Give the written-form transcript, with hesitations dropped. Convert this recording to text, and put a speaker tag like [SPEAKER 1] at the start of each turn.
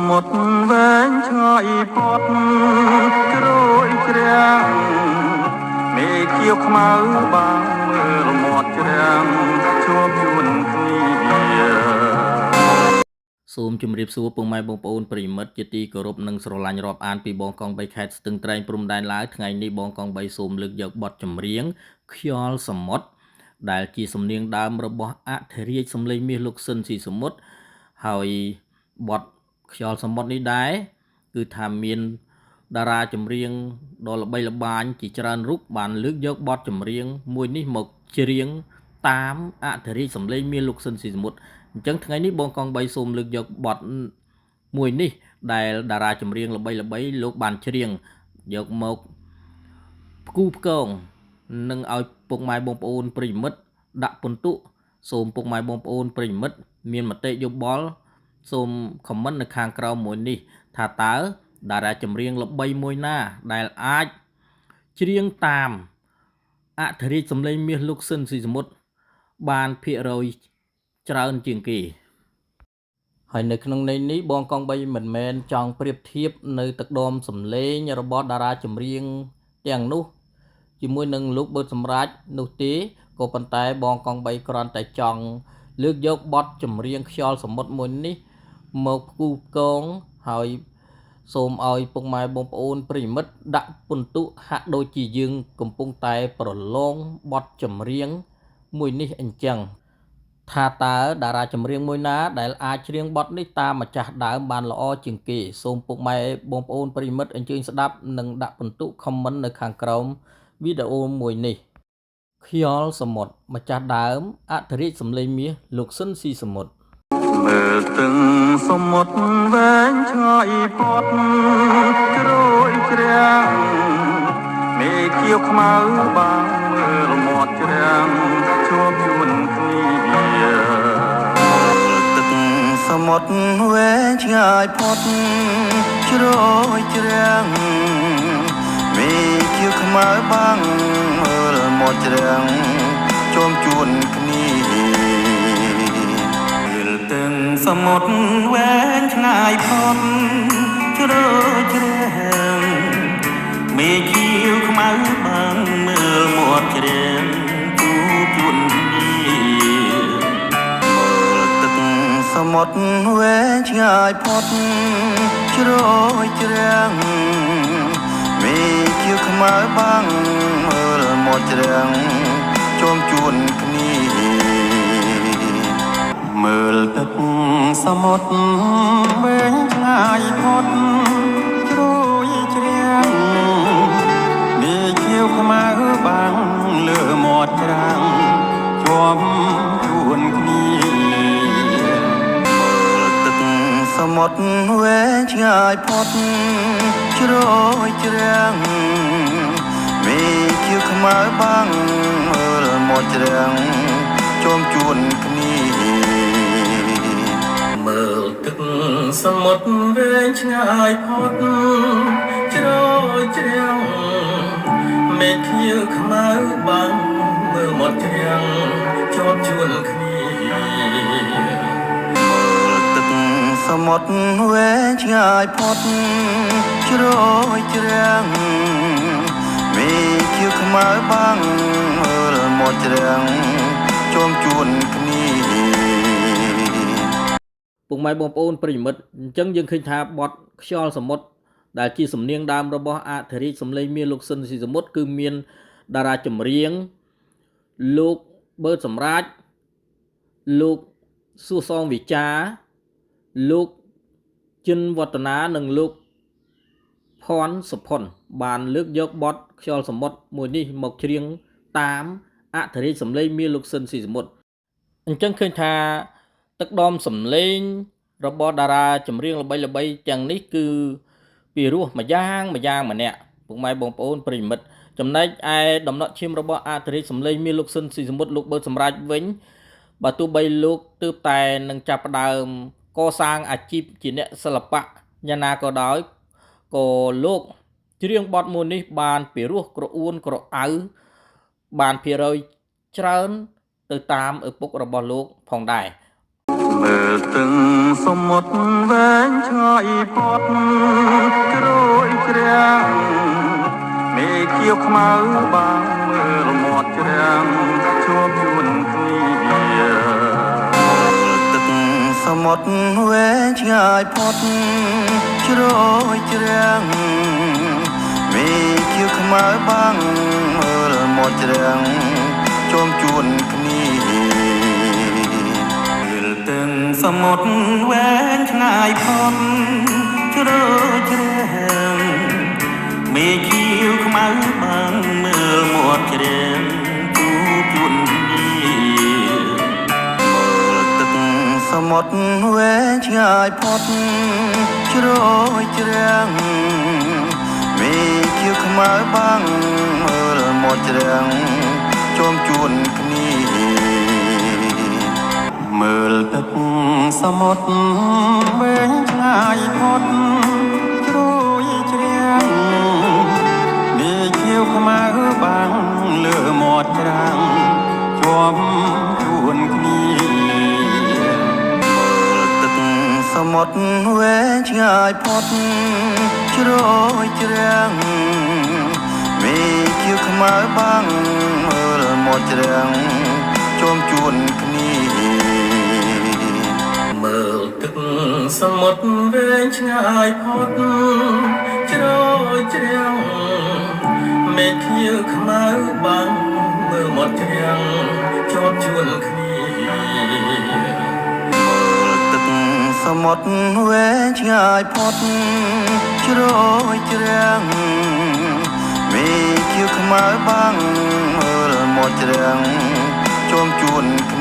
[SPEAKER 1] មុទ្រវែងឆ្ងាយផុតជ្រោយជ្រាំងមេខៀវខ្មៅបាំងមើលមាត់ច្រាំងជួបជួនគ្នា
[SPEAKER 2] សូមជម្រាបសួរពុកម៉ែបងប្អូនប្រិយមិត្តជាទីគោរពនិងស្រឡាញ់រាប់អានពីបងកង់បីខេត្តស្ទឹងត្រែងព្រំដែនឡាវថ្ងៃនេះបងកង់បីសូមលើកយកបទចម្រៀងខ្យល់សមុទ្រដែលជាសំនៀងដើមរបស់អធិរាជសំឡេងមាសលោកស៊ិនស៊ីសមុទ្រហើយបទខ្យល់សមុទ្រនេះដែរគឺថាមានតារាចម្រៀងដ៏ល្បីល្បាញជាច្រើនរូបបានលើកយកបទចម្រៀងមួយនេះមកច្រៀងតាមអធិរាជសំឡេងមាសលោកស៊ិនស៊ីសមុទ្រ អញ្ចឹងថ្ងៃនេះបងកង់បីសូមលើកយកបទមួយនេះដែលតារាចម្រៀងល្បីៗលោកបានច្រៀងយកមកផ្គូផ្គងនិងឲ្យពុកម៉ែបងប្អូនប្រិយមិត្តដាក់ពិន្ទុសូមពុកម៉ែបងប្អូនប្រិយមិត្តមានមតិយោបល់សូម comment នៅខាងក្រោមមួយនេះថាតើតារាចម្រៀងល្បីមួយណាដែលអាចច្រៀងតាមអធិរាជសំឡេងមាសលោកស៊ិនស៊ីសមុទ្របានភាគរយ ច្រើនជាងគេហើយនៅក្នុងន័យនេះបងកង់បីមិនមែនចង់ប្រៀបធៀបនៅទឹកដមសំឡេងរបស់តារាចម្រៀងទាំងនោះជាមួយនឹងលោកបឺតសម្រាចនោះទេក៏ប៉ុន្តែបងកង់បីគ្រាន់តែចង់លើកយកបទចម្រៀងខ្យល់សមុទ្រមួយនេះមកផ្គូផ្គងហើយសូមឲ្យពុកម៉ែបងប្អូនប្រិយមិត្តដាក់ពិន្ទុហាក់ដូចជាយើងកំពុងតែប្រឡងបទចម្រៀងមួយនេះអញ្ចឹង ថាតើតារាចម្រៀងមួយណាដែលអាចច្រៀងបទនេះតាមម្ចាស់ដើមបានល្អជាងគេសូមពុកម៉ែបងប្អូនប្រិយមិត្តអញ្ជើញស្ដាប់និងដាក់ពិន្ទុ comment នៅខាងក្រោមវីដេអូមួយនេះខ្យល់សមុទ្រម្ចាស់ដើមអធិរាជសំឡេងមាសលោកស៊ិនស៊ីសមុទ្រ
[SPEAKER 1] មើលទឹងសមុទ្រវែងឆ្ងាយផុតជ្រោយជ្រាំងមេខៀវខ្មៅបាំងមើលមាត់ច្រាំងជួបជួនគ្នា
[SPEAKER 3] ទឹកសមុទ្រវែងឆ្ងាយផុតជ្រោយជ្រាំងមេខៀវខ្មៅបាំងមើលមាត់ច្រាំងជុំជួនគ្នា
[SPEAKER 1] មើលទឹងសមុទ្រវែងឆ្ងាយផុតជ្រោយជ្រាំងមេខៀវខ្មៅបាំងមើលមាត់ច្រាំងជួបជួនគ្នា
[SPEAKER 3] មើលទឹកសមុទ្រវែងឆ្ងាយផុតជ្រោយជ្រាំងមេខៀវខ្មៅបាំងមើលមាត់ច្រាំងជុំជួនគ្នា
[SPEAKER 1] មើលទឹកសមុទ្រវែងឆ្ងាយផុតជ្រោយជ្រាំងមេខៀវខ្មៅបាំងលើមាត់ច្រាំងជាប់ជួនគ្នា
[SPEAKER 3] មើលទឹកសមុទ្រវែងឆ្ងាយផុតជ្រោយជ្រាំងមេខៀវខ្មៅបាំងមើលមាត់ច្រាំងជុំជួនគ្នា
[SPEAKER 1] មើលទឹកសមុទ្រវែងឆ្ងាយផុតជ្រោយជ្រាំងមេខៀវខ្មៅបាំងមើលមាត់ច្រាំងជាប់ជួនគ្នា
[SPEAKER 3] មើលទឹកសមុទ្រវែងឆ្ងាយផុតជ្រោយជ្រាំងមេខៀវខ្មៅបាំងមើលមាត់ច្រាំងជុំជួនគ្នា
[SPEAKER 2] ពុកម៉ែបងប្អូនប្រិយមិត្តអញ្ចឹងយើងឃើញថាបទខ្យល់សមុទ្រដែលជាសំនៀងដើមរបស់អធិរាជសំឡេងមាសលោកស៊ិនស៊ីសមុទ្រគឺមានតារាចម្រៀងលោកបឺតសម្រាចលោកសួសងវិចារលោកជិនវឌ្ឍនានិងលោកភ័ណ្ឌសុផុនបានលើកយកបទខ្យល់សមុទ្រមួយនេះមកច្រៀងតាមអធិរាជសំឡេងមាសលោកស៊ិនស៊ីសមុទ្រអញ្ចឹងឃើញថាទឹកដមសំឡេងរបស់តារាចម្រៀងល្បីៗទាំងនេះគឺពីរោះមួយយ៉ាងមួយយ៉ាងម្នាក់ពុកម៉ែបងប្អូនប្រិយមិត្តចំណែកឯដំណក់ឈាមរបស់អធិរាជសំឡេងមាសលោកស៊ិនស៊ីសមុទ្រលោកបឺតសម្រាចវិញបើទោះបីលោកទើបតែនឹងចាប់ផ្ដើមកសាងអាជីពជាអ្នកសិល្បៈយ៉ាងណាក៏ដោយក៏លោកច្រៀងបទមួយនេះបានពីរោះក្រអួនក្រអៅបានភាគរយច្រើនទៅតាមឪពុករបស់លោកផងដែរ
[SPEAKER 1] មើលទឹងសមុទ្រវែងឆ្ងាយ យផុតជ្រោយជ្រាំងមេខៀវខ្មៅបាំងមើលមាត់ច្រាំងជួបជួនគ្នា
[SPEAKER 3] ទឹកសមុទ្រវែងឆ្ងាយផុតជ្រោយជ្រាំងមេជាខ្មៅបាំងមើលមាត់ច្រាំងជួមជួនគ្នា
[SPEAKER 1] លទឹងសមុទ្រវែងឆ្ងាយផុតជ្រោយជ្រាំងមេខៀវខ្មៅបាំងមើលមាត់ច្រាំងជួបជួនគ្នា
[SPEAKER 3] ទឹកសមុទ្រវែងឆ្ងាយផុតជ្រោយជ្រាំងមេជាខ្មៅបាំងមើលមាត់ច្រាំងជួមជួនគ្នា
[SPEAKER 1] មើលទឹកសមុទ្រវែងឆ្ងាយផុតជ្រោយជ្រាំងមេខៀវខ្មៅបាំងលើមាត់ច្រាំងជាប់ជួនគ្នា
[SPEAKER 3] ទឹកសមុទ្រវែងឆ្ងាយផុតជ្រោយជ្រាំងមេជាខ្មៅបាំងមើលមាត់ច្រាំងជួមជួនគ្នា
[SPEAKER 1] មើលទឹកសមុទ្រវែងឆ្ងាយផុតជ្រោយជ្រាំងមេឃខៀវខ្មៅបាំងមើលមាត់ច្រាំងជាប់ជួនគ្នា
[SPEAKER 3] ទឹកសមុទ្រវែងឆ្ងាយផុតជ្រោយជ្រាំងមេជាខ្មៅបាំងមើលមាត់ច្រាំងជួមជួនគ្នា